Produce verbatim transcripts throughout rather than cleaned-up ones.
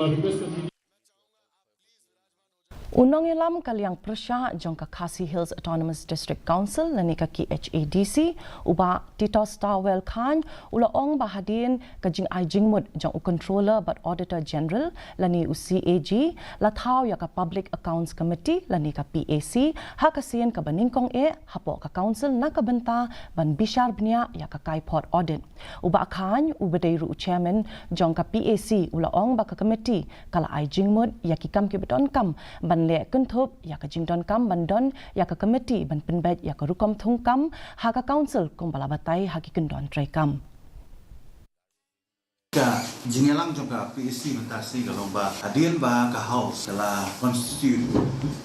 U nongïalam ka liang pyrshah jong ka Khasi Hills Autonomous District Council lane ka K H A D C, u Bah Titos Tawel Chyne, u la ong ba hadien ka jingai jingmut jong u Controller bad Auditor General lane u C A G, la thaw ïa ka Public Accounts Committee lane ka P A C ha ka sien kaba nyngkong eh hapoh ka Council na ka bynta ban bishar bniah ïa ka kaiphod audit. U Bah Chyne, uba dei ruh u Chairman jong ka P A C, u la ong ba ka Committee ka la ai jingmut ïa ki kam kiba donkam ban leh kynthup ïa ka jingdonkam ban don ïa ka Committee ban pynbeit ïa ka rukom thungkam ha ka Council kumba la batai ha ki kyndon treikam. Ka jingïalang jong ka P A C mynta shi ka long ba hadien ba ka House ka la constitute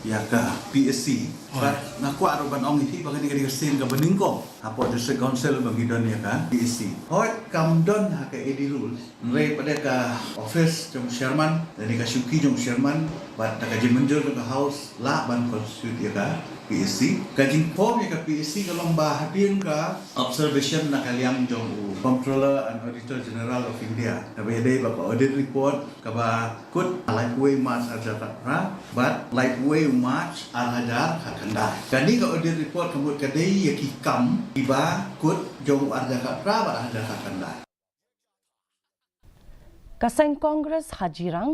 ïa ka P A C. Ba nga kwah ruh ban ong ïa phi ba kane ka dei ka sien kaba nyngkong hapoh District Council ba ngi don ïa ka P A C. Hooid, kam don ha ka A D rules, hynrei pat ka office jong u Chairman lane ka shuki jong u Chairman bad da ka jingmynjur jong ka House lah ban constitute ïa ka P A C. Ka jingform ïa ka P A C ka long ba hadien ka observation na ka liang jong u Controller and Auditor General of India, kaba ïadei bad ka audit report kaba kut laiphew wei March ar hajar khatphra bad laiphew wei March ar hajar khatkhyndai. Kane ka audit report ka mut ka dei ïa ki kam kiba kut jong u ar hajar khatphra bad ar hajar khatkhyndai. Ka seng Congress ha Jirang